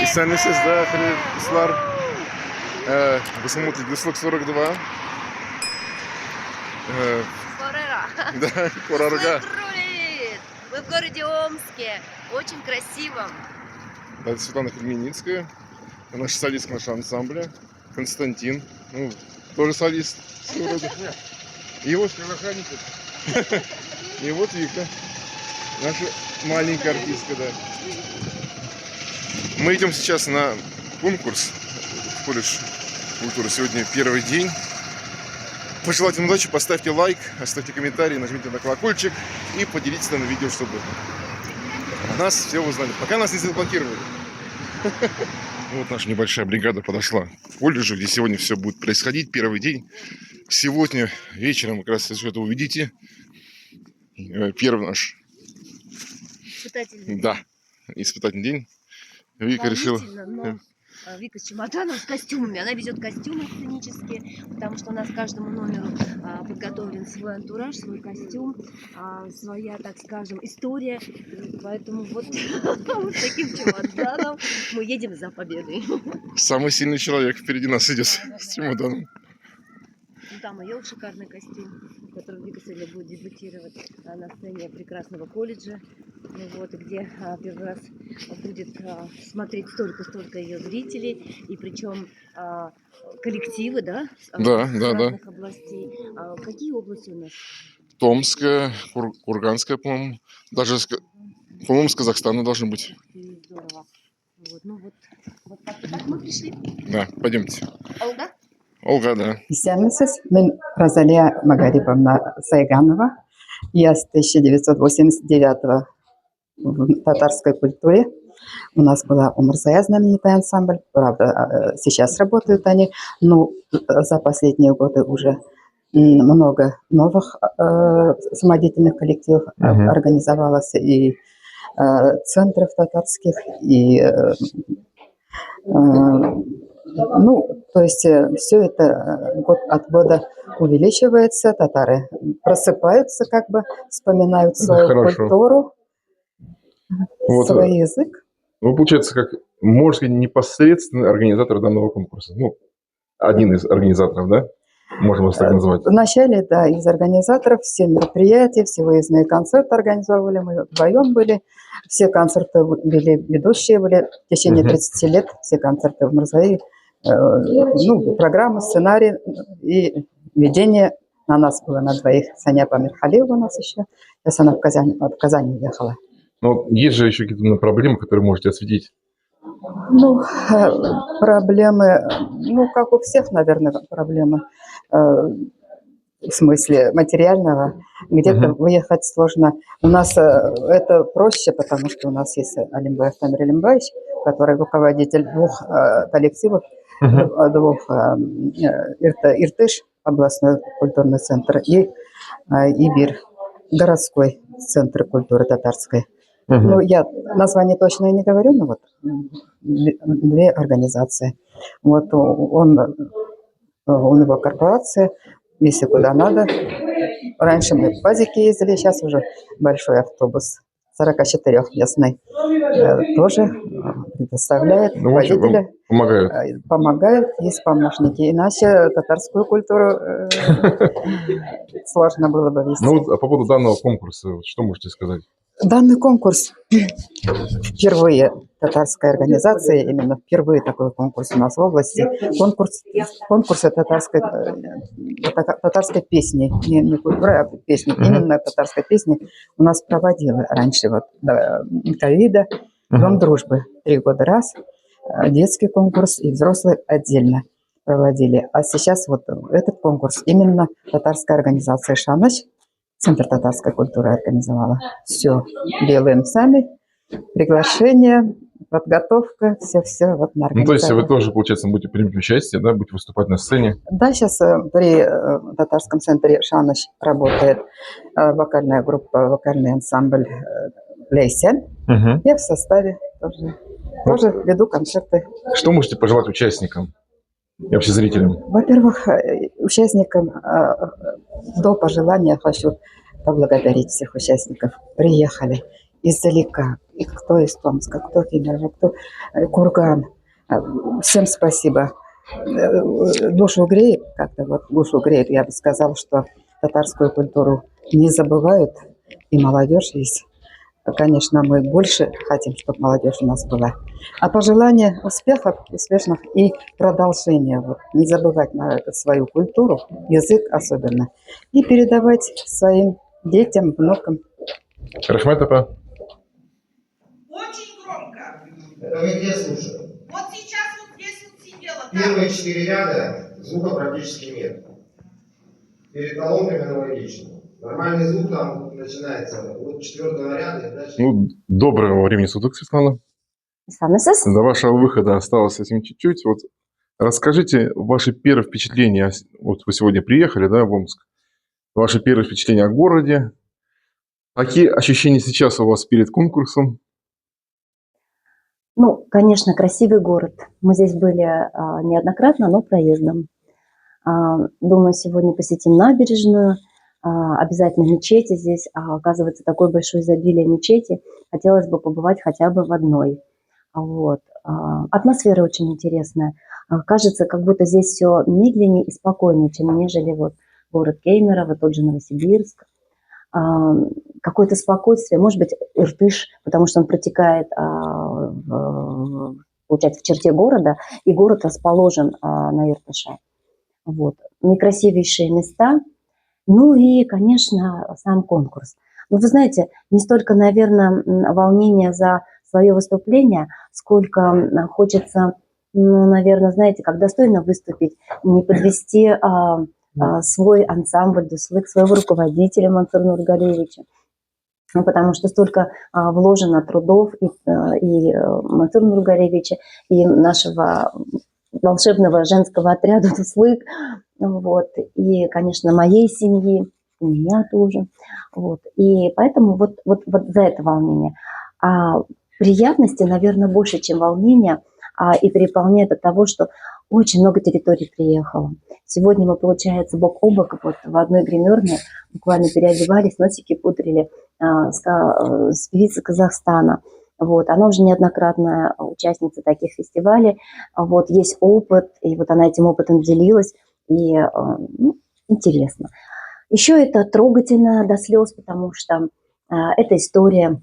Исәнмесез, да, дуслар. Вы смотрите Дуслык 42. Да, Курарга. Мы в городе Омске, очень красивом. Да, это Светлана Хельменицкая, наша солистка нашего ансамбля. Константин, ну, тоже солист своего рода. И вот, и вот Вика, наша маленькая артистка, да. Мы идем сейчас на конкурс в колледж культуры. Сегодня первый день. Пожелать вам удачи, поставьте лайк, оставьте комментарий, нажмите на колокольчик и поделитесь на видео, чтобы нас все узнали. Пока нас не заблокировали. Вот наша небольшая бригада подошла к колледжу, где сегодня все будет происходить. Первый день. Сегодня вечером как раз все это увидите. Первый наш Испытательный. Да, испытательный день. Вика решила. Но Вика с чемоданом, с костюмами. Она везет костюмы сценические, потому что у нас каждому номеру подготовлен свой антураж, свой костюм, своя, так скажем, история. Поэтому вот, вот с таким чемоданом мы едем за победой. Самый сильный человек впереди нас идет с чемоданом. Ну, там ее шикарный костюм, в котором Вика сегодня будет дебютировать на сцене прекрасного колледжа, ну, вот, где первый раз будет смотреть столько-столько ее зрителей, и причем коллективы, да? Да, с да, да. разных областей. Какие области у нас? Томская, Курганская, по-моему. Даже, по-моему, с Казахстана должны быть. Ух ты, здорово. Вот, ну вот, вот так, вот так мы пришли. Да, пойдемте. Olga? Olga, да. Исәнмесез, мин Розалия Магариповна Сайганова. Я с 1989 в татарской культуре. У нас была Умырзая знаменитый ансамбль. Правда, сейчас работают они, но за последние годы уже много новых самодеятельных коллективов организовалось и центров татарских, и ну, то есть все это год от года увеличивается, татары просыпаются, как бы вспоминают свою культуру, вот, свой язык. Ну, получается, как, можно сказать, непосредственный организатор данного конкурса. Ну, один из организаторов, да? Можно вас так назвать. Вначале, да, из организаторов все мероприятия, все выездные концерты организовывали, мы вдвоем были. Все концерты вели, ведущие были в течение 30 лет, все концерты в Мурзае, ну, программа, сценарий и ведение на нас было на двоих. Саня Памирхалиева у нас еще. Сейчас она в Казань уехала. Но есть же еще какие-то проблемы, которые можете осветить? Ну, проблемы, ну, как у всех, наверное, проблемы в смысле материального. Где-то выехать сложно. У нас это проще, потому что у нас есть Алимбаев Тамир Алимбаевич, который руководитель двух коллективов, двух Иртыш, областной культурный центр, и Ибир, городской центр культуры татарской. Ну, я название точно не говорю, но вот две организации. Вот он, у него корпорация, если куда надо. Раньше мы в пазике ездили, сейчас уже большой автобус, 44-местный, тоже предоставляет. Ну, водителя. Помогают. Помогают, есть помощники. Иначе татарскую культуру сложно было бы вести. Ну, вот, а по поводу данного конкурса, что можете сказать? Данный конкурс впервые татарская организация, именно впервые такой конкурс у нас в области, конкурсы татарской песни, не культуры, а песни, именно татарской песни у нас проводила раньше вот до ковида, Дом дружбы 3 года раз, детский конкурс и взрослый отдельно проводили. А сейчас вот этот конкурс именно татарская организация «Шаныч», Центр татарской культуры организовала. Все делаем сами. Приглашение, подготовка, все-все вот на Ну, то есть вы тоже, получается, будете принимать участие, да, будете выступать на сцене? Да, сейчас при татарском центре «Шаныч» работает вокальная группа, вокальный ансамбль «Лейсен». Я в составе тоже веду концерты. Что можете пожелать участникам и вообще зрителям? Во-первых, участникам до пожелания хочу поблагодарить всех участников. Приехали. Издалека. И кто из Томска, кто Кемерово, кто Курган. Всем спасибо. Душу греет, как-то вот душу греет. Я бы сказала, что татарскую культуру не забывают, и молодежь есть. Конечно, мы больше хотим, чтобы молодежь у нас была. А пожелания успехов, успешных и продолжения. Вот, не забывать на свою культуру, язык особенно. И передавать своим детям, внукам. Рәхмәт апа. Очень громко. Это вы где слушали? Вот сейчас вот здесь вот сидела. Там. Первые четыре ряда звука практически нет. Перед колонками аналогично. Нормальный звук там начинается от четвертого ряда и дальше. Ну, доброго времени суток, Светлана. Исәнмесез. До вашего выхода осталось совсем чуть-чуть. Вот расскажите ваши первые впечатления. Вот вы сегодня приехали, да, в Омск. Ваши первые впечатления о городе. Какие ощущения сейчас у вас перед конкурсом? Ну, конечно, красивый город. Мы здесь были неоднократно, но проездом. Думаю, сегодня посетим набережную, обязательно мечети здесь. Оказывается, такое большое изобилие мечети. Хотелось бы побывать хотя бы в одной. Вот. Атмосфера очень интересная. Кажется, как будто здесь все медленнее и спокойнее, чем нежели вот город Кемерово, тот же Новосибирск. Какое-то спокойствие, может быть, Иртыш, потому что он протекает, получается, в черте города, и город расположен на Иртыше. Вот. Наикрасивейшие места. Ну и, конечно, сам конкурс. Но вы знаете, не столько, наверное, волнение за свое выступление, сколько хочется, ну, наверное, знаете, как достойно выступить, не подвести свой ансамбль Дуслык, своего руководителя Мансура Нургалиевича. Ну, потому что столько вложено трудов и Мансура Нургалиевича, и нашего волшебного женского отряда Дуслык, вот, и, конечно, моей семьи, и меня тоже. Вот, и поэтому вот за это волнение. А приятности, наверное, больше, чем волнение, и переполняет от того, что очень много территорий приехало. Сегодня мы, получается, бок о бок вот в одной гримерной буквально переодевались, носики пудрили с певицей Казахстана. Вот, она уже неоднократная участница таких фестивалей. Вот, есть опыт, и вот она этим опытом делилась, и ну, интересно. Еще это трогательно до слез, потому что это история,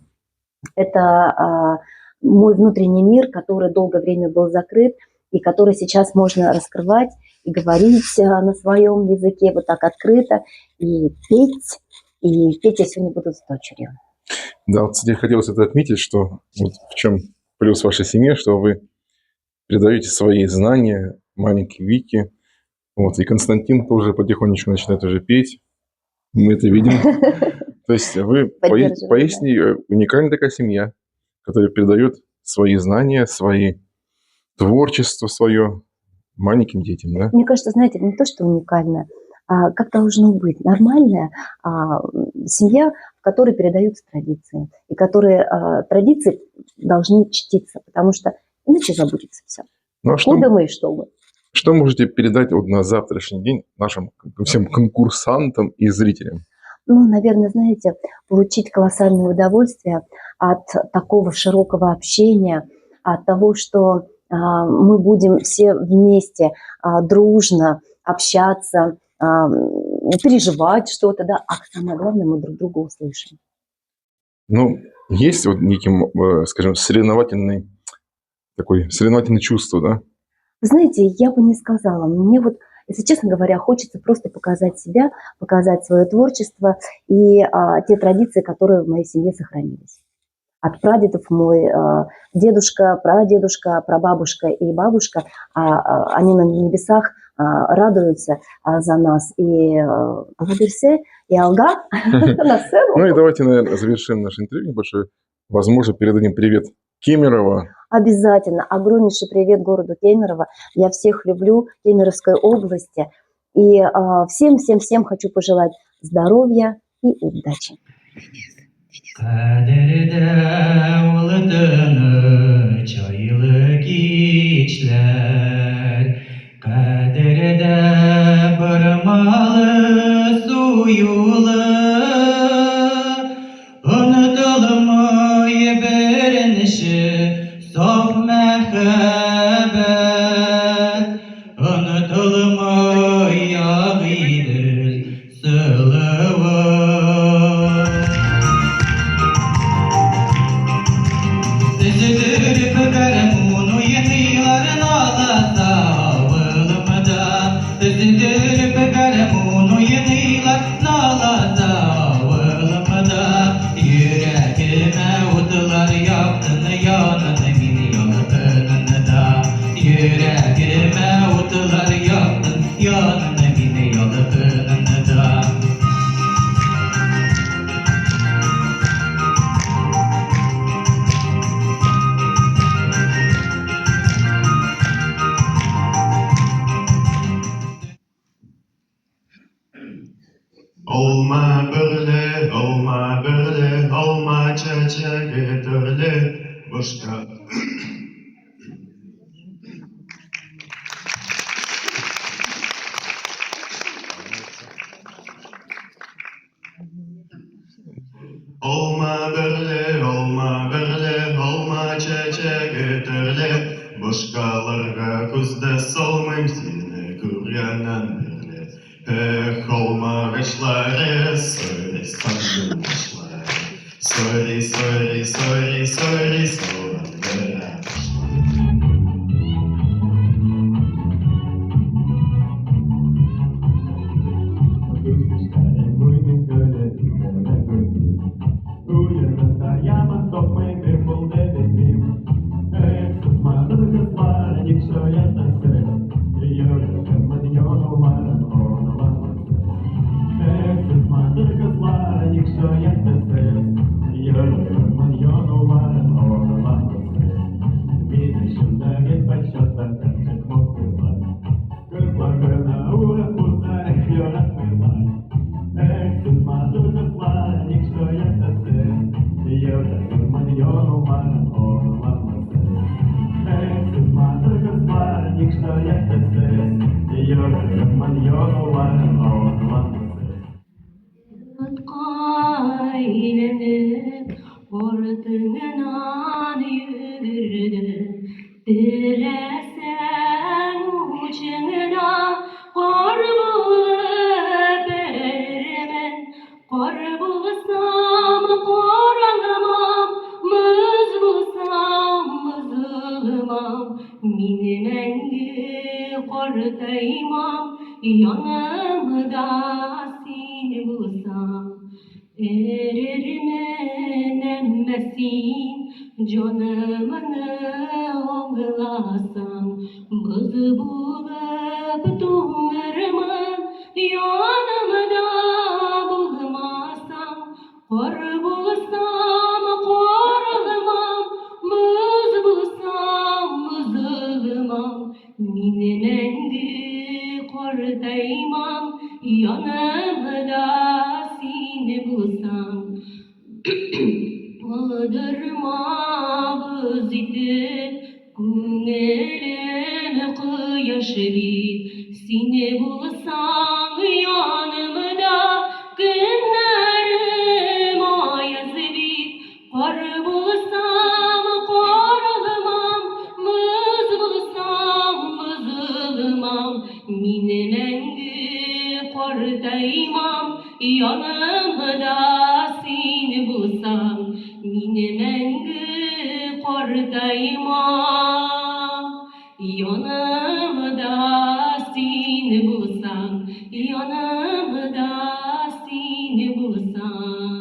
это мой внутренний мир, который долгое время был закрыт, и который сейчас можно раскрывать и говорить на своем языке вот так открыто, и петь. И петь я сегодня буду с дочерью. Да, вот, кстати, хотелось это отметить, что вот в чем плюс вашей семье, что вы передаете свои знания маленькой Вике. Вот, и Константин тоже потихонечку начинает уже петь. Мы это видим. То есть вы Поддерживаем, поясни, уникальная такая семья, которая передает свои знания, свои творчество свое маленьким детям, да? Мне кажется, знаете, не то, что уникальная, а как должно быть. Нормальная семья, в которой передаются традиции, и которые традиции должны чтиться, потому что иначе забудется все. Ну, а что, Куда мы и что мы? что можете передать вот на завтрашний день нашим всем конкурсантам и зрителям? Ну, наверное, знаете, получить колоссальное удовольствие от такого широкого общения, от того, что мы будем все вместе дружно общаться, переживать что-то, да, а самое главное, мы друг друга услышим. Ну, есть вот некий, скажем, соревновательный такой, соревновательное чувство, да? Вы знаете, я бы не сказала. Мне вот, если честно говоря, хочется просто показать себя, показать свое творчество и те традиции, которые в моей семье сохранились. От прадедов мой дедушка, прадедушка, прабабушка и бабушка, они на небесах радуются за нас. И Алла бирсә, и алга на сцену. Ну и давайте, наверное, завершим наше интервью небольшое. Возможно, передадим привет Кемерово. Обязательно. Огромнейший привет городу Кемерово. Я всех люблю, Кемеровской области. И всем-всем-всем хочу пожелать здоровья и удачи. Кадердә ул тыныч айлы кичләр, Кадердә бормалы су юлы, Онытылмас. Мәхәббәт онытылмый Агыйдел сылуы. Сөздürüp garmunu yeniler nalasa avılımda. Süzdürüp garmunu yeniler nalasa avılımda. Yüreğime otlar yaktın yanın min yalkınında. Yüreğime otlar yaktın yanın min yalkınında. Olma böyle, olma böyle, olma çeçeği türlü, başka. Olma böyle, olma böyle, olma çeçeği türlü, başkalarga күзде салмыйм сине күргәннән бирле. Эх, алма агачлары, сойрый сандугачлары, сойрый, сойрый, сойрый, сойрый, сандугачлары. Atqa әйләнеп, артыңнан йөгердем. Теләсәң учыңда кар булып эрермен. Кар булсам, каралмам, боз булсам, бозылмам. Мин мәңге картаймам, янымда син булсаң. Эрермен, әмма син җанымны аңласаң. Боз булып туңырмын, янымда булмасаң. Кар булсам, каралмам, боз булсам, бозылмам. Мин мәңге картаймам, янымда син булсаң. Алдырма боз итеп, күңелем кояш бит. Син булсаң янымда, көннәрем аяз бит. Кар булсам, каралмам, боз булсам, бозылмам. Мин мәңге картаймам, янымда син булсаң. Мин мәңге картаймам, янымда син булсаң, янымда син булсаң.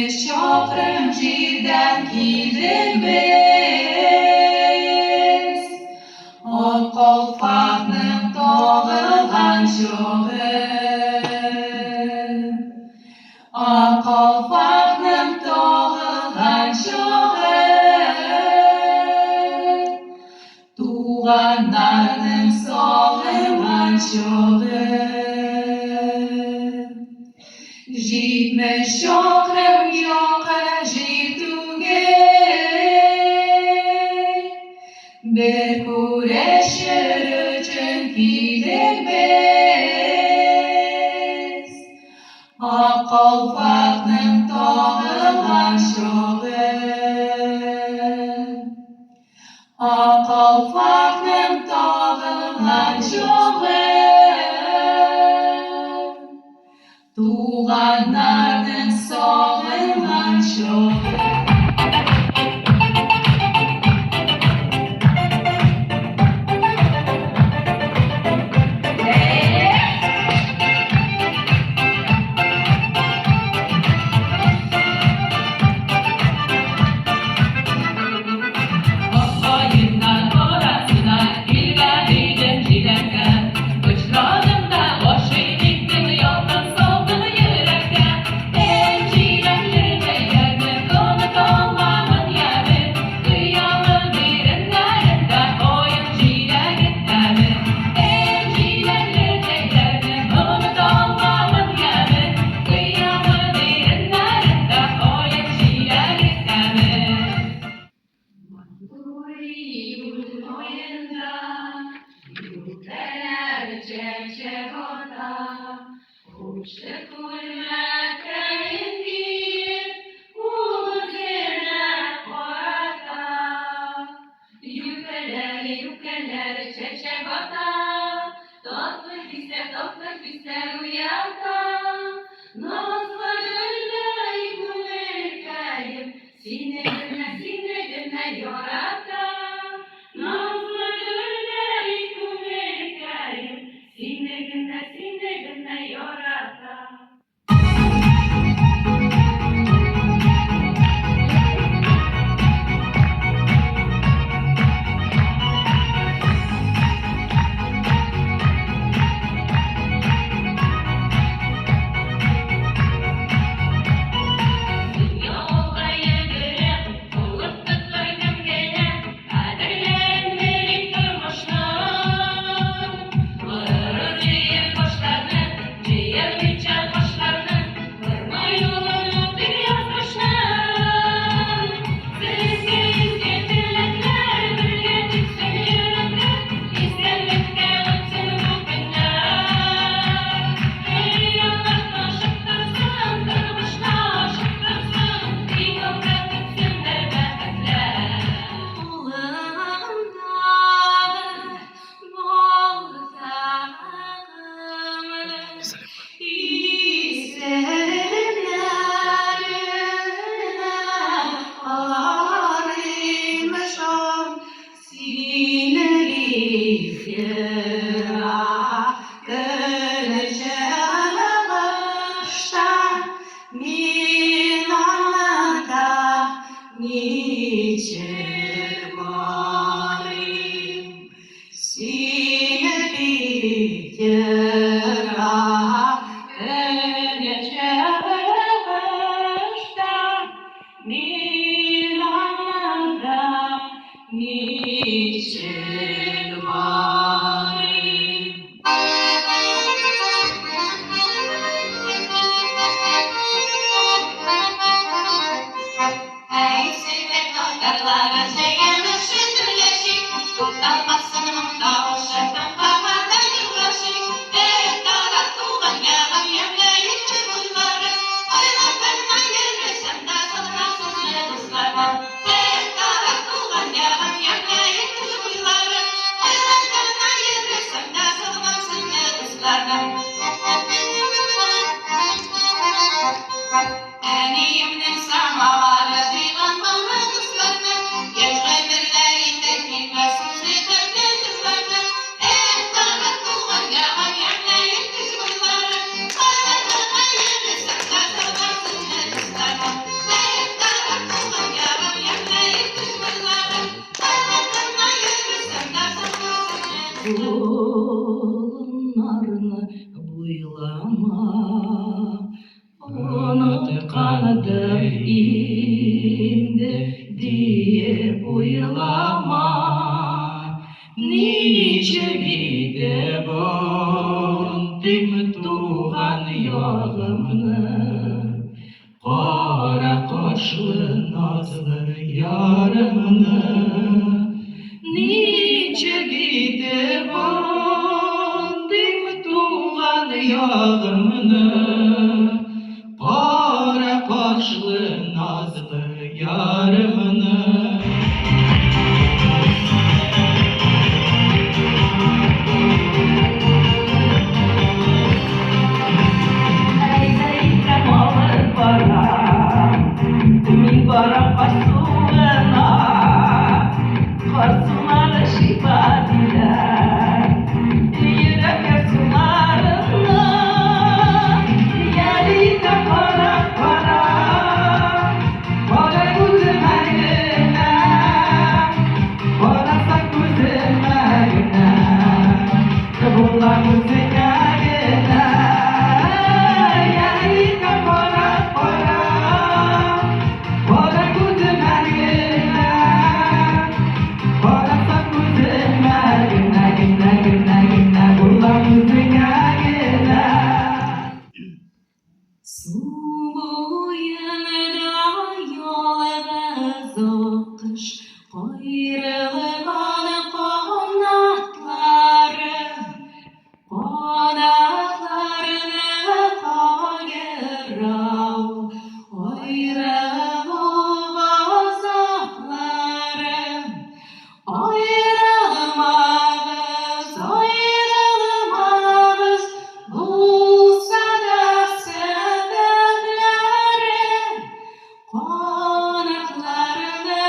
Чакрым җирдән килдек без, Ак калфакның тагылган чугы. Ак калфакның тагылган чугы. Туганнарның сагынган чагы. 70 чакрым якын җир түгел, Бер күрешер өчен килдек без. Ак калфакның тагылган чугы. Ак калфакның тагылган чугы. Туганнарның сагынган чагы. Каеннар арасына килгән идем җиләккә. Очрадым да гашыйк иттем, ялкын салдым йөрәккә. Эй, җиләкле бәйләрне оныта алмамын яме. Хыялым иреннәрендә каен җиләге тәме. Эй, җиләкле бәйләрне оныта алмамын яме. Хыялым иреннәрендә каен җиләге тәме. Матур июль аенда юкәләр чәчәк ата. Купшы күлмәккәен киеп, ул үзенә карата. Юкәләр, юкәләр чәчәк ата, татлы хисләр, татлы хисләр уята. Назлы гөлдәй күңелкәем, сине генә, сине генә ярата. Назлы гөлдәй күңелкәем, сине генә, сине генә ярата. Ничек барыйм, сине бик ерак көнчыгышта мин аңладым, ничек барыйм. Әй, Себер татарлары җыелышып гөрләшик, Тукталмасын моң тавышы, таңга кадәр җырлашыйк. Эх, тара туган ягым, ямьле Идел буйлары, Кайларда гына йөресәм дә, сагынам сезне, дусларым. Эх, тара туган ягым, ямьле Идел буйлары, Кайларда гына йөресәм дә, сагынам сезне, дусларым. Әниемнең самавары җыйган бары дусларны, Яшь гомерләр инде килмәс үзе төрле кызларны. Эх, тагы туган ягым, ямьле Иртеш буйлары, Кайларда гына йөресәм дә, сагынам сезне, дусларым. Эх, тагы туган ягым, ямьле Иртеш буйлары, Кайларда гына йөресәм дә, сагынам сезне, дусларым. Болыннарны буйлама, Оныткандыр инде диеп уйлама. Ничек итеп онытыйм туган ягымны, Кара кашлы назлы ярымны. Ничек итеп онытыйм туган ягымны, Кара кашлы назлы ярымны. Әйдә икән алып барам, Мин барам Карсуына. Карсулары шифа диләр, Йөрәк ярсуларына. Ялита карап бара, Кара күземә генә, Караса күземә генә, Була күзеңә генә. Ялита карап бара, Кара күземә генә, Караса күземә генә, генә, генә, генә, Була күзеңә генә. Су буенда ялгыз аккош каерылган канатлары, канатларны каера, аерылу газаплары. Аерылмагыз, аерылмагыз, булса да сәбәпләре, канатларны.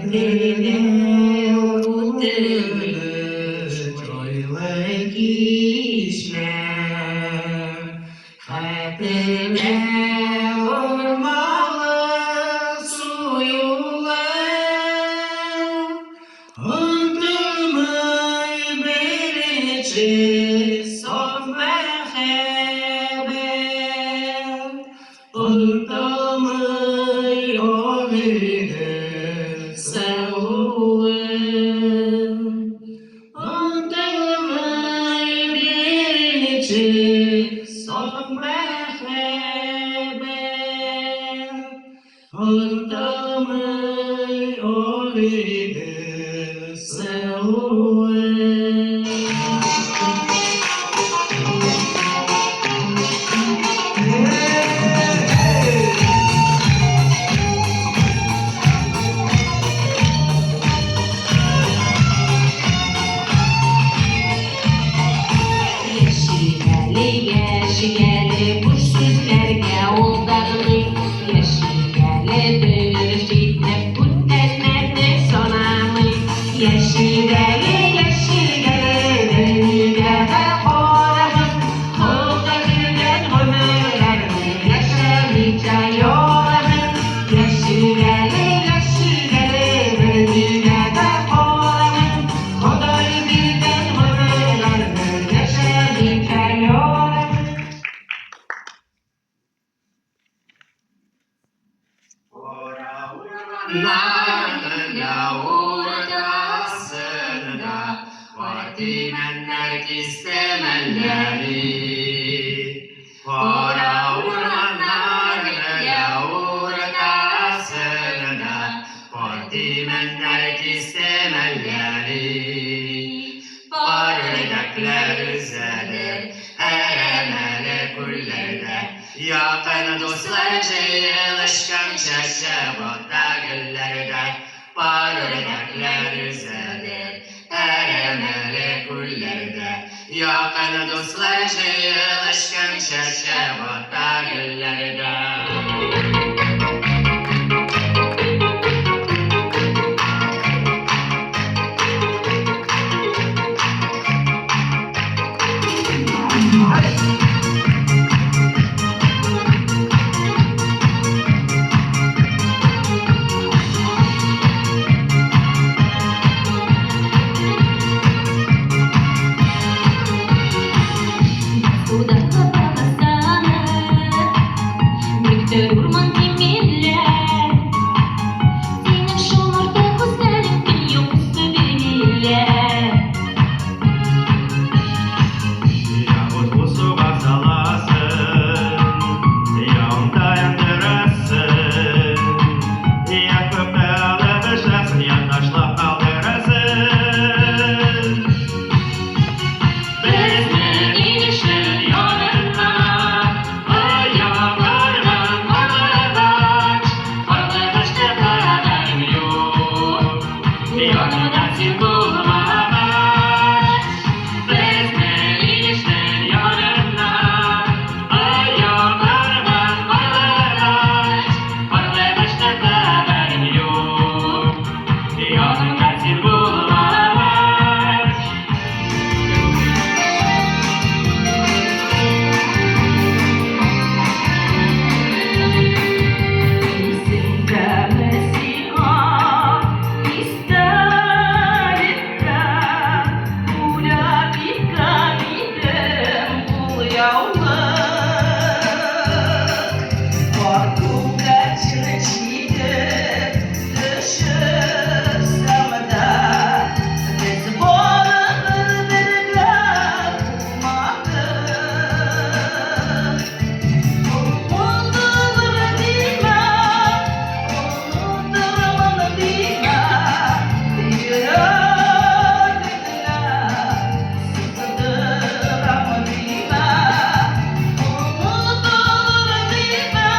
Хәтердә үтелеш айлы кичләр, Хәтердә урманлы су юлы. Онытылмый беренче саф мәхәббәт, Онытылмый Агыйдел сылуы. Онытылмый беренче саф мәхәббәт, Онытылмый Агыйдел сылуы. Яши әле, яши әле, буш сүзләргә алданмый. Яши әле, дөрес итеп, бүтәннәрне санамый. Яши әле, яши әле, дөньяга карамый. Ходай биргән гомерләрне яшәмичә ярамый. Яши әле, яши әле, дөньяга карамый. Ходай биргән гомерләрне яшәмичә ярамый. Урманнарның уртасында Пар имәннәр кисте мәлләри. Кара урманнарның уртасында Пар имәннәр кисте мәлләри. Пар үрдәкләр өзәдер әрәмәле күлләрдә. Якын дуслар җыелышкан чәчәк ата гөлләрдә. Пар үрдәкләр өзәдер әрәмәле күлләрдә. Якын дуслар җыелышкан чәчәк ата гөлләрдә. Судагы полосаны Никтер урман кимиләр. Синең шомырты күзләрең төн йокысы бирмиләр. Я утлы суга саласың, я онда яндырасың, я күпкә алып эчәсең, я ташлап калдырасың. Безнең инешнең янында ояларган карлыгач, карлыгачта хәбәрем юк, янымда син булмагач. Безнең инешнең янында ояларган карлыгач, карлыгачта хәбәрем юк, янымда син булмагач. Үзеңдәме сиңа истәлеккә бүләк иткән идем кулъяулык. Пар күгәрчен чигеп төшерсәм дә, без барыбер бергә булмадык. Онытылыр димә, онытырмын димә, йөрәгеңә сыздырам димә. Онытылыр димә,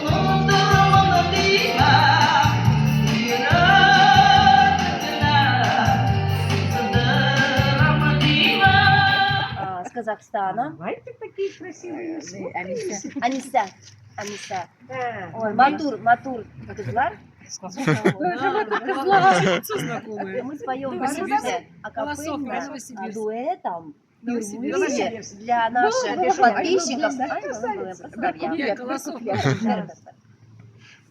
онытырмын димә, йөрәгеңә сыздырам димә. С Казахстана. Давайте такие красивые. Аниса. Аниса. Аниса. Ой, матур, матур кызлар. Лицо знакомое. Мы споем Новосибирск. вместе Голосовка, акапельно, Новосибирск. дуэтом. Новосибирск. Впервые для наших подписчиков. Я голосовка.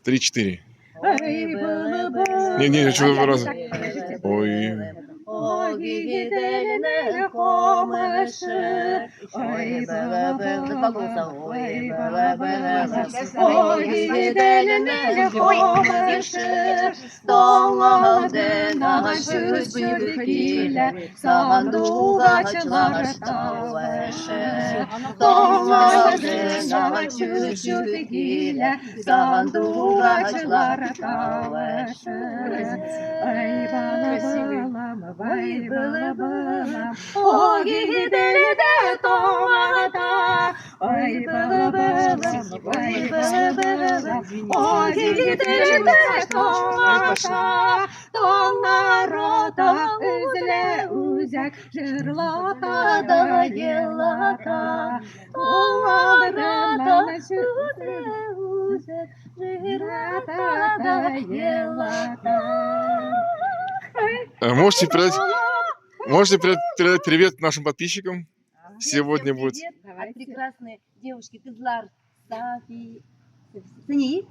3-4. Ой, было бы. Не-не, что вы раз. Ой. Ой, гиделіне комышы, ой, было бы, два голоса, ой, было бы, ой, гиделіне комышы, Доңалдына чүчүк килә, сандугачлар тавышы. Доңалдына чүчүк килә, сандугачлар тавышы. Ай, Красивый. балам, вай, балам, о, гиделдә тоңада. Ай, балам, вай, балам, о, гиделдә тоңада. Тоңарада өзелә үзәк җырлата да елата. Тоңарада Үзлә үзәк җырлата да елата. Можете передать, можете передать привет нашим подписчикам? Сегодня Всем будет. привет от прекрасной девушки Кызлар Сафи. Сани?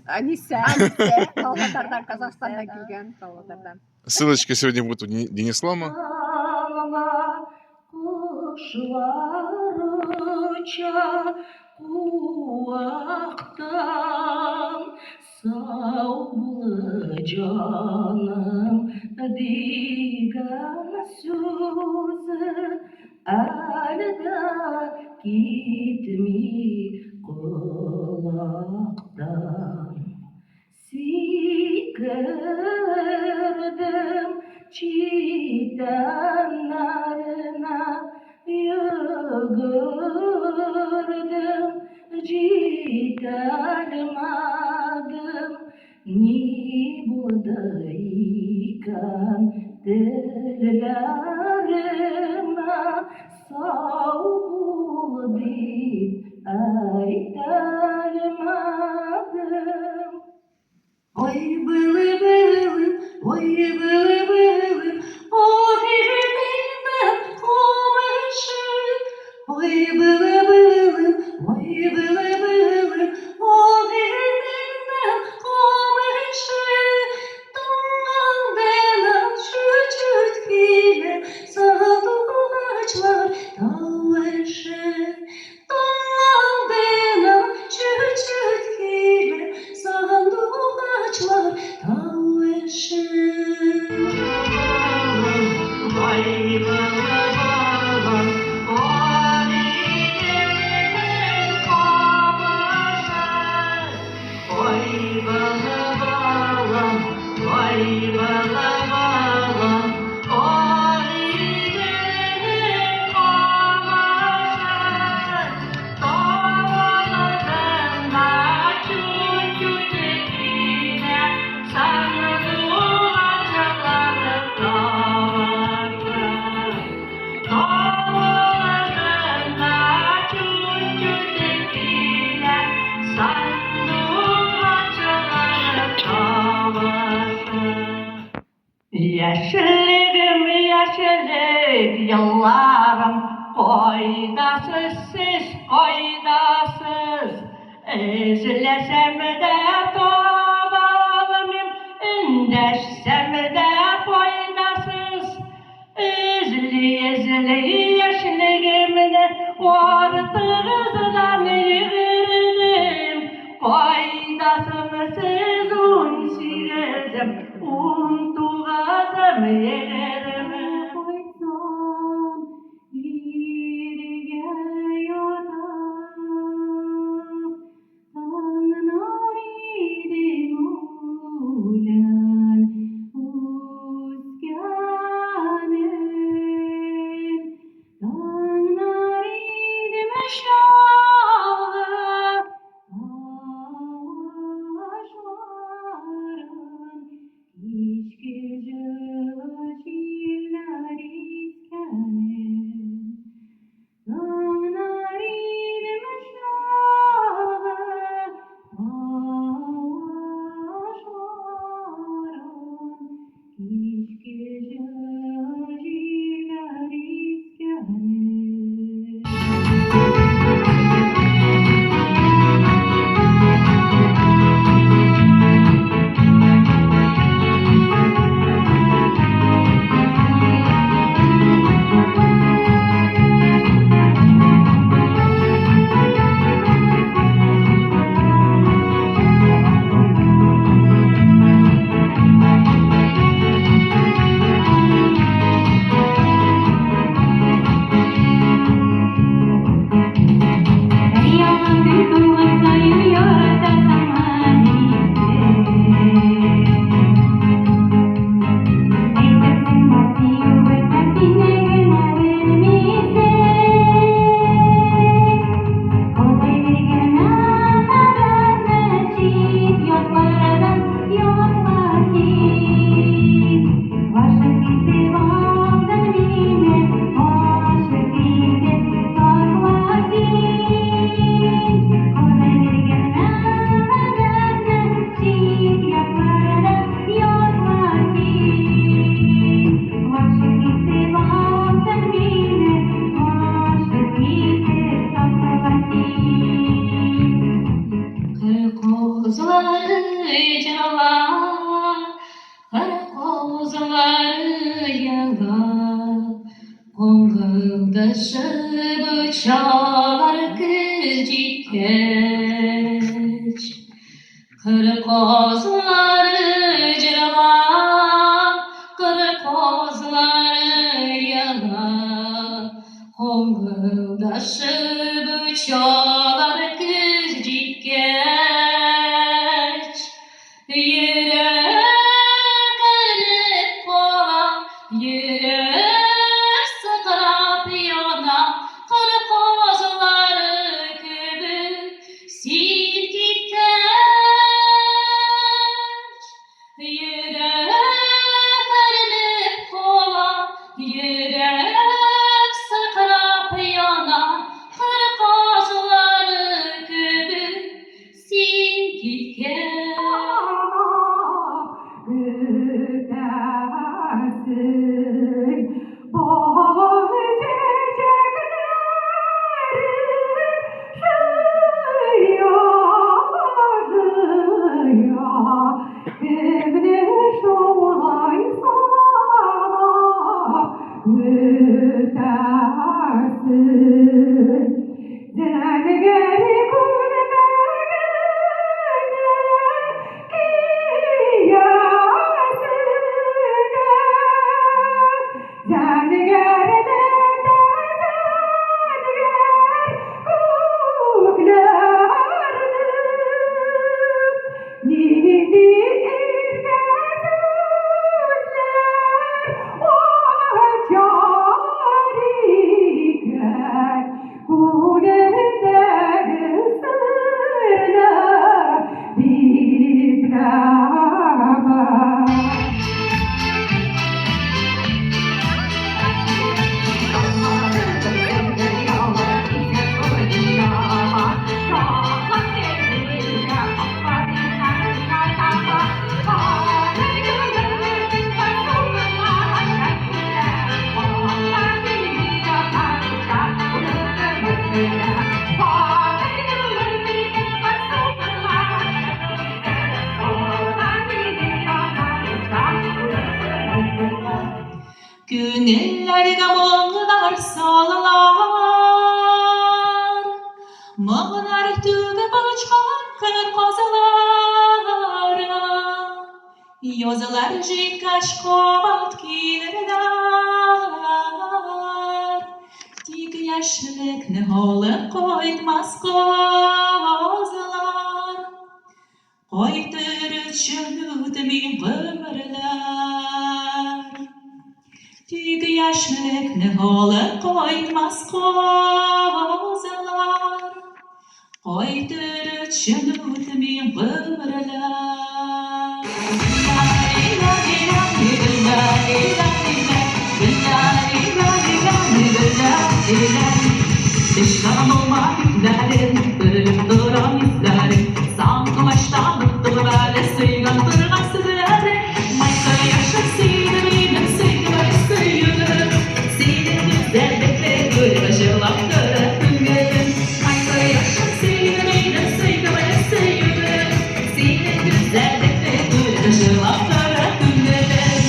Аниса. Анисе. Павлодардан, Казахстаннан килгән, Павлодардан. Ссылочка сегодня будет у Денислама. Алла кошлар оча куактан, сау бул, җаным, дигән сүзе әле дә китми колактан. Сикердем читән арына, йөгердем, җитәлмәдем. Ни булды икән телләремә, сау бул дип әйтәлмәдем. Ой, были, были, ой, были, были, ой, гиделнең комышы. Ой, были, были, ой, были, были, ой, гиделнең комышы. Туңалдына чүт-чүт килә сандугачлар тавышы. Туңалдына чүт-чүт килә сандугачлар тавышы. Вай, балам, ой, комышы. Ой, балам, ой, балам, ой, комышы. Тоңалдына чүт-чүт килә сандугачлар тавышы. Тоңалдына чүт-чүт килә сандугачлар тавышы. Яшьлегем, яшьлек елларым, кайдасыз сез, кайдасыз? Эзләсәм дә таба алмыйм, эндәшсәм дә файдасыз. Эзли, эзли яшьлегемне, артыгыздан йөгердем. Кайдасың сез, 18-ем, 19-ым, 20-ем? Кайтсам, җиргә ятып, таңнар. Козлары җырла, Кыр козлары ела, Коңгылдашып очалар көз җиткәч. Кыр казлары җырла, Кыр казлары ела, Коңгылдашып очалар көз җиткәч. Йөрәк әрнеп кала, йөрәк сыкрап яна, Кыр казлары кебек син киткәч. Йөрәк әрнеп кала, йөрәк сыкрап яна, Кыр казлары кебек син киткәч. Көтәсең бал чәчәкләрен җыя, җыя. Кемне шулай сагынып көтәсең? Зәңгәр күлмәгеңне киясең дә, зәңгәр дә зәңгәр күкләрне. Нинди иркә сүзләр ачар икән күңелдәге серле битләре? Күңелләргә моңнар салалар, Моңнар түгеп очкан кыр казлары. Язлар җиткәч кабат килерләр, Тик яшьлекне алып кайтмас казлар. Кайтыр өчен үтми гомерләр. Тик яшьлекне алып кайтмас казлар. Кайтыр өчен үтми гомерләр. Тышлаган алма битләрен, Төрелеп тора йөзләрең. Сандугачтан оттым әле Сөйгән торган сүзләрең. Май кояшым сине минем сөйдем, сөюдем. Синең гүзәллекне күреп җырлап тора күңелем. Май кояшым сине минем сөйдем, сөюдем. Синең гүзәллекне күреп җырлап тора күңелем.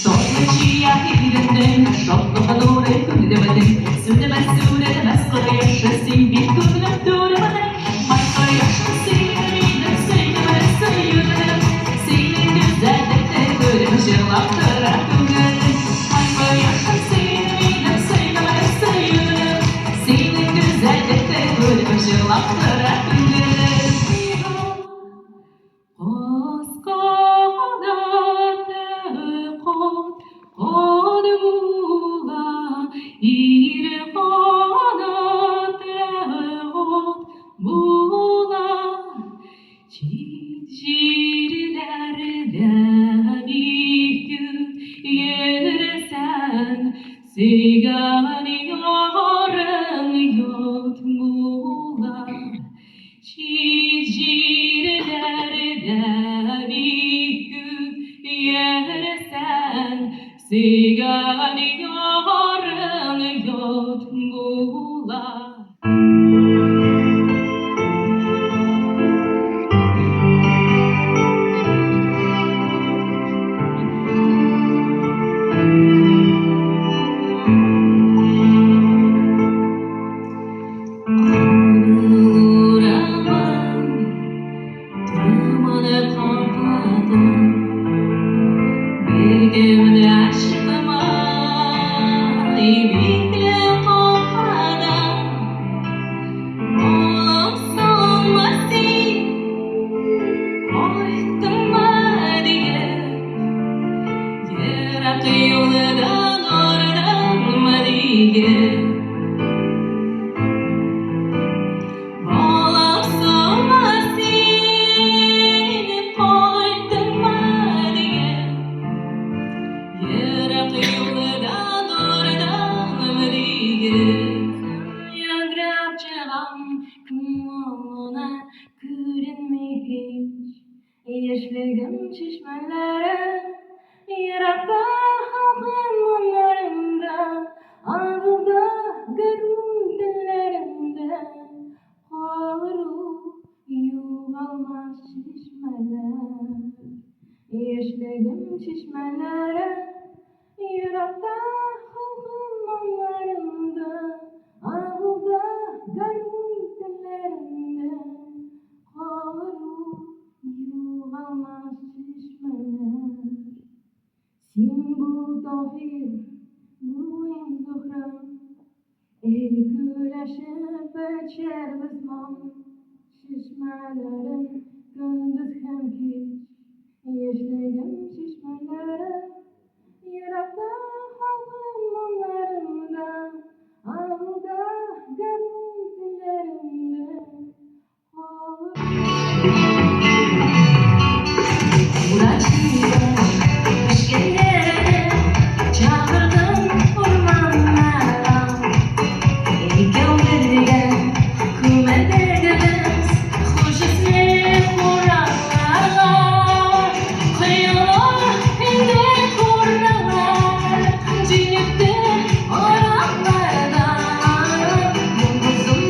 Татлы чия иреннең шатлыгы нуры күңелемнең. Сүнмәс, сүрелмәс кояшы син бит күңелем түремнең. Май кояшым сине минем сөйдем, сөюдем. Синең гүзәллекне күреп җырлап тора күңелем. Май кояшым сине минем сөйдем, сөюдем. Синең гүзәллекне күреп җырлап тора күңелем. Каз канаты кат-кат була. була. Урамын томаны каплады, Беркем дә чыкмый бикле капкадан. Балам, саумы син, кайттыңмы диеп, Ерак юлдан арыдыңмы диеп. Балам, саумы син, кайттыңмы диеп, Ерак юлдан арыдыңмы диеп. Яңгырап чыгам күңелеңә күренми һич. Яшьлегем чишмәләре еракта халкым моңнарында, Авылда гармун телләрендә калыр ул югалмас чишмәләр. Яшьлегем чишмәләре еракта халкым моңнарында, Авылда гармун телләрендә калыр ул югалмас чишмәләр. Син бул Таһир, булыйм Зөһрә, Эй, күрешеп эчәрбез моң чишмәләрен көндез һәм кич. Яшьлегем чишмәләре еракта халкым моңнарында, Авылда гармун телләрендә калыр. Удачи пешкәннәрне чакырдым урманнарга. Икәү бергә күмелдек без хуш исле кураларга. Коела инде куралар, җиллекте урманнарда. Ялгызым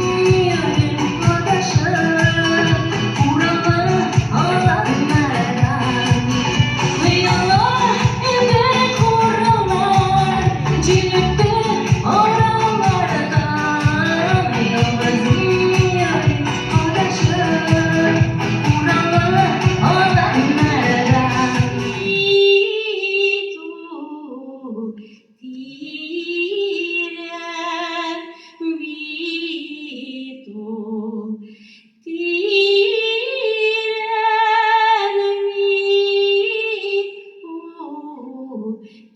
йөрим адашып, урман аланнарда. Коела инде куралар, җиллекте урманнарда. Ялгызым йөрим адашып, урман аланнарда. Бит ул тирән, бит ул тирән, бит ул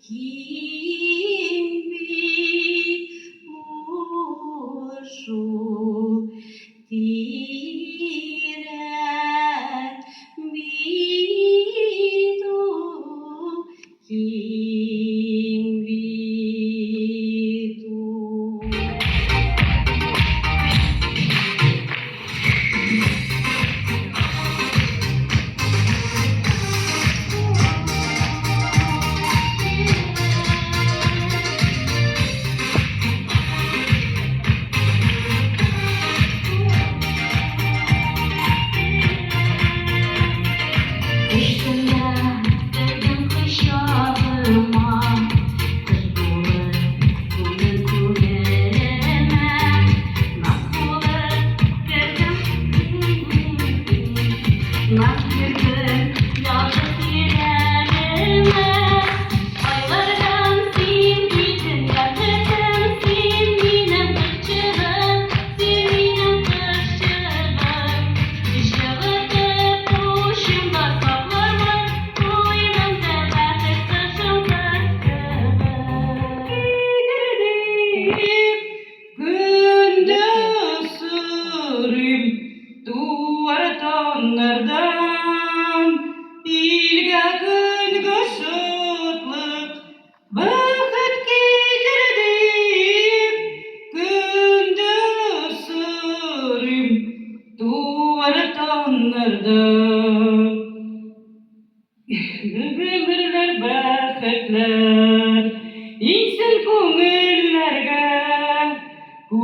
киң бит ул шул тирән бит ул киң бит ул.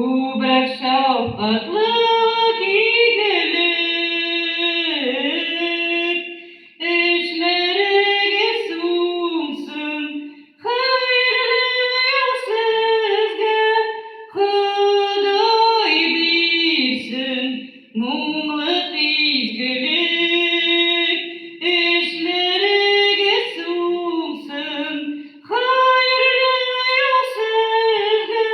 Күбрәк шәфкатьлелек, игелек, Эшләрегез уңсын, хәерле юл сезгә, Ходай бирсен моңлы изгелек. Эшләрегез уңсын, хәерле юл сезгә,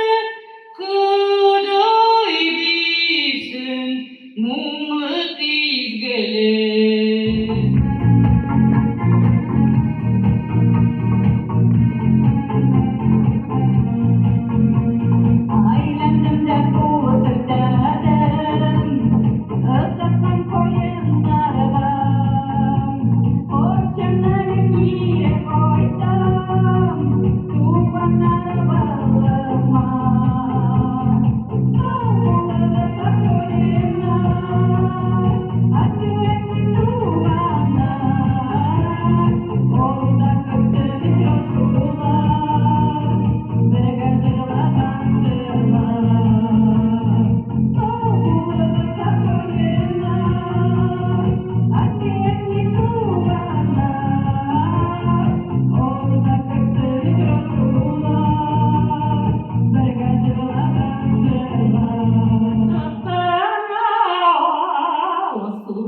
Ходай бирсен моңлы изгелек. Әйләндем дә кул селтәдем, Озаткан каеннарга. Кайчаннар кире кайтам, Туганнар балыма. Сау булыгыз, каеннар, Әти-әни туганнар. Алда көтеп очрашулар, Бергә җырлаган җырлар. Сау булыгыз, каеннар, Әти-әни туганнар. Алда көтеп очрашулар, Бергә җырлаган җырлар. Алсу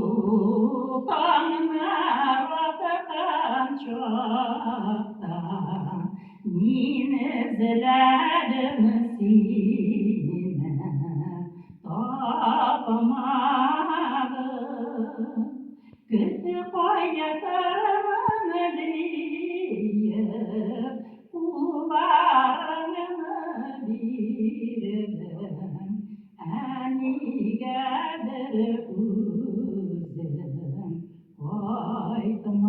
таңнар аткан чакта Мин эзләдем сине, тапмадым. Көтеп кайтырмын диеп, кулларыңны бирдем. Ә нигәдер үзең кайтмадың.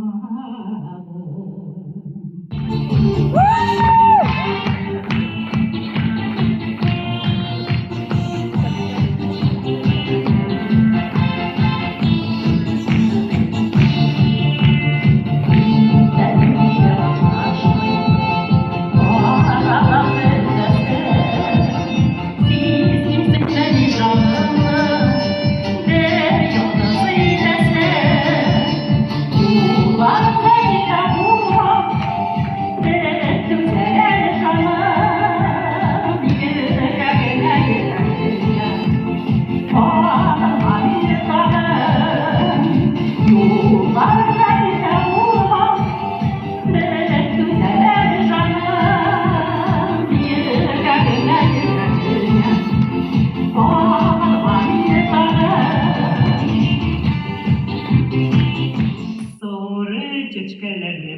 Соры чәчкәләрне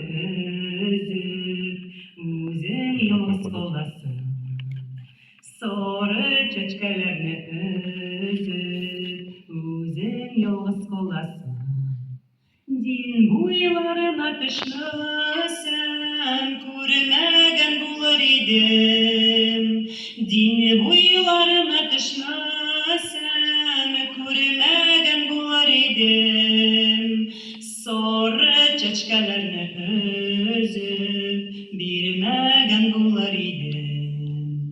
өзеп, үзең ялгыз каласың. Соры чәчкәләрне өзеп, үзең ялгыз каласың. Дин буйларына төшмәсәм, күрмәгән булыр идем. Дин буйларына төшмәсәм, күрмәгән булыр идем. Соры чәчкәләрне өзеп, бирмәгән булыр идем.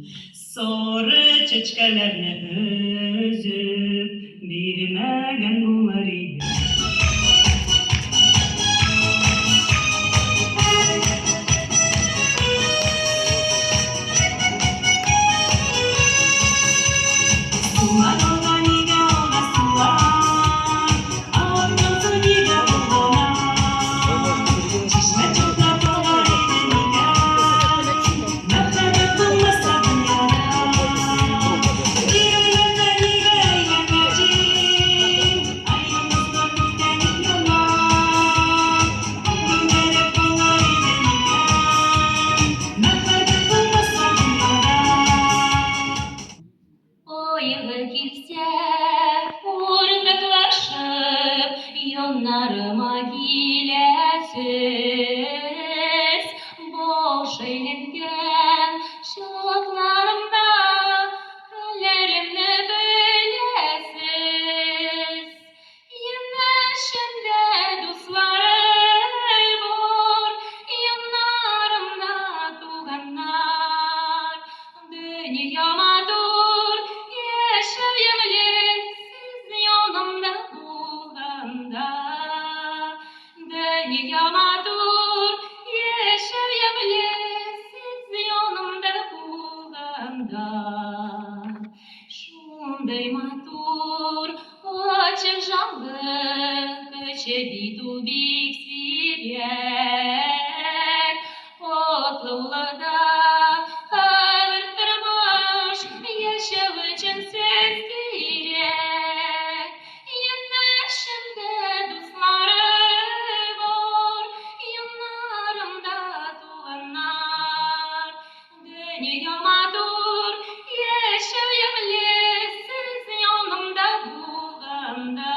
Соры чәчкәләрне өзеп, бирмәгән булыр идем. Сулар алга нигә алга сулар, Аккан су нигә болгана? Чишмә чылтырап агар иде нигә, Мәхәббәт булмаса дөньяда? Тик уйларда нигә әйләнә җил, Ай йолдызлар күктә ник яна? Түгәрәк булыр иде микән, Мәхәббәт булмаса дөньяда? Кайгы килсә, уртаклашып, яннарыма киләсез. Баш әйләнгән чакларымда хәлләремне беләсез. Янәшәмдә дусларым бар, яннарымда туганнар. Дөнья матур. Шундый матур, ачык җанлы, кеше бит ул бик сирәк. Катлаулы да һәрбер тормыш, яшәү өчен сез кирәк. Янәшәмдә дусларым бар, яннарымда туганнар. Дөнья матур, яшәү ямьле, сез янымда булганда.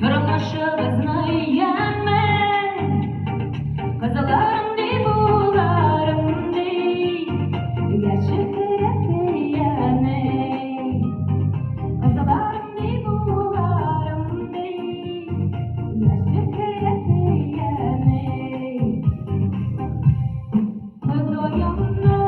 Тормышыбызны яме, кызларым ди, буларым ди, яше керәтияне. Кызларым ди, буларым ди, яше керәтияне. Ходаемны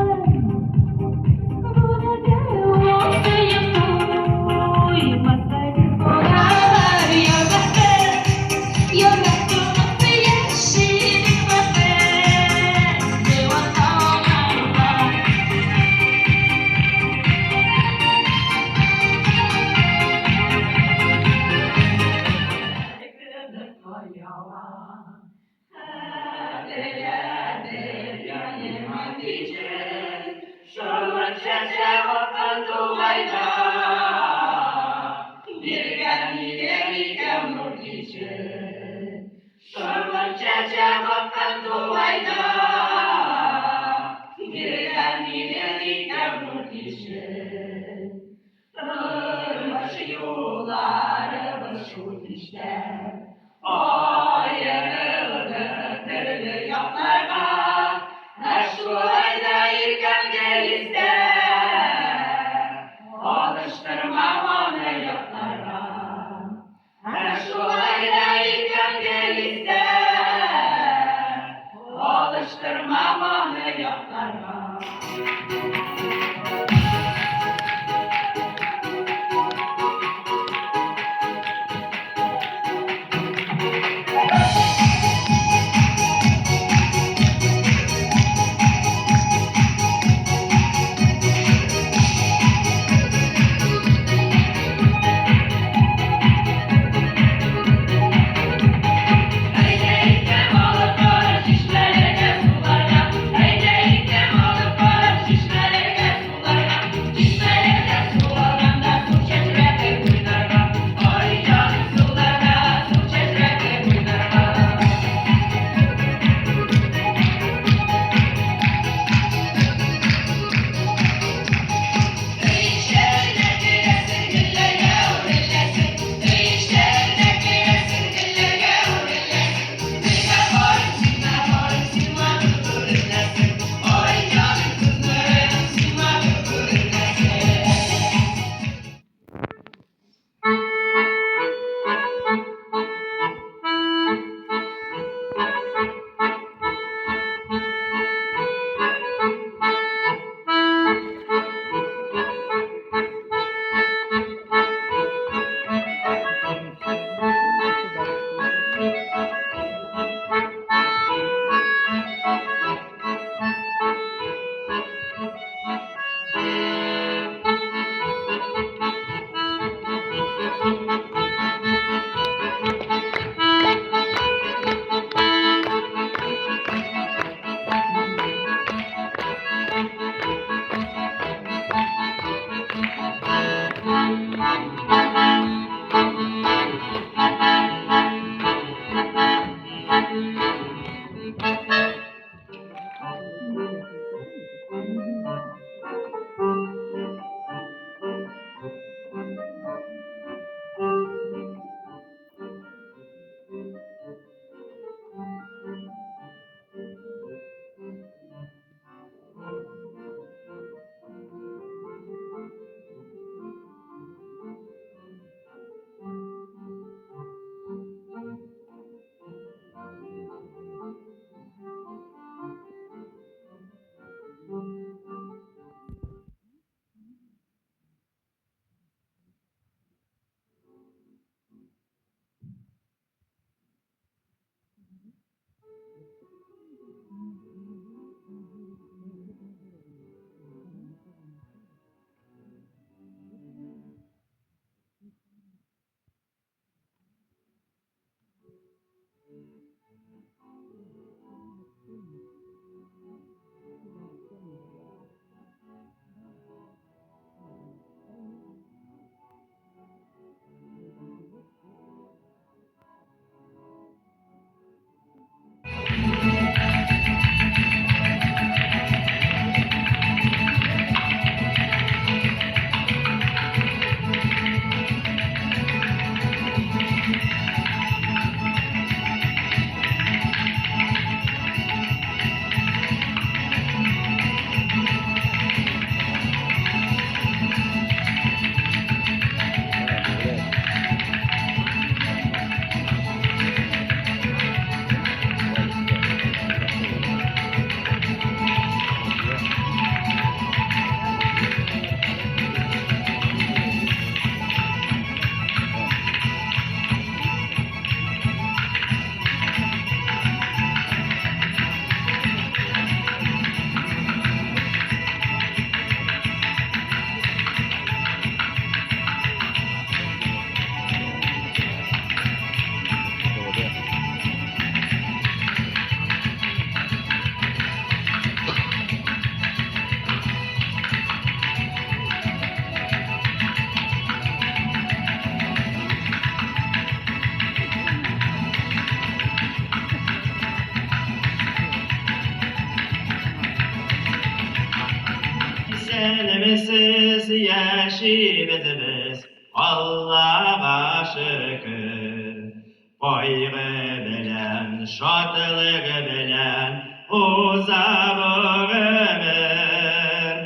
Исәнмесез, яшибез без, Аллага шөкер. Кайгы белән, шатлык белән уза бу гомер.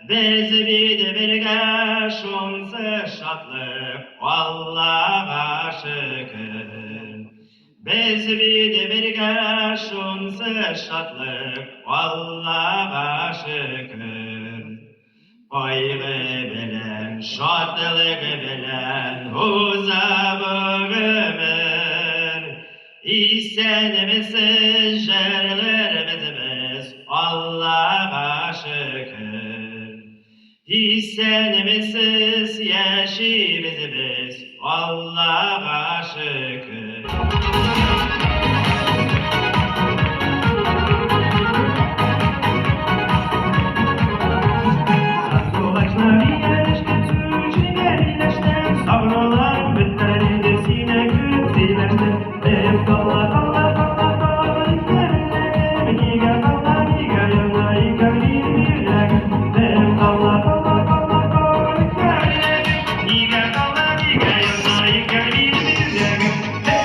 Без бит бергә, шунсы шатлык, Аллага шөкер. Без бит бергә, шунсы шатлык, Аллага шөкер. Кайгы белән, шатлык белән уза бу гомер. Исәнмесез, җырларбыз без, Аллага шөкер. Исәнмесез, яшибез без, Аллага шөкер. Сандугачлар ияләшкән сүчегә миләштән, Сагынуларым беткән инде сине күреп сөйләштем. Эх, кала, кала, кала, кала, икәнлегем, Нигә кала, нигә яна икән минем йөрәгем? Эх, кала, кала, кала, кала, икәнлегем, Нигә кала, нигә яна икән минем йөрәгем? Эх! Hey!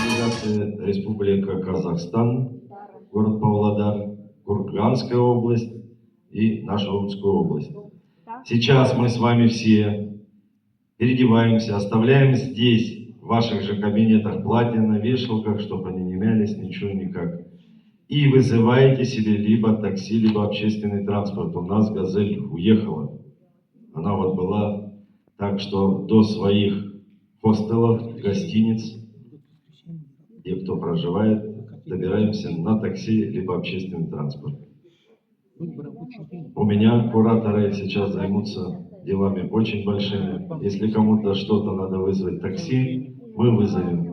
Делегация Республика Казахстан, город Павлодар, Курганская область и наша Омская область. Сейчас мы с вами все переодеваемся, оставляем здесь, в ваших же кабинетах, платья на вешалках, чтобы они не мялись, ничего никак. И вызываете себе либо такси, либо общественный транспорт. У нас «Газель» уехала. Она вот была, так что до своих хостелов, гостиниц, где кто проживает, добираемся на такси, либо общественный транспорт. У меня кураторы сейчас займутся делами очень большими. Если кому-то что-то надо вызвать такси, мы вызовем.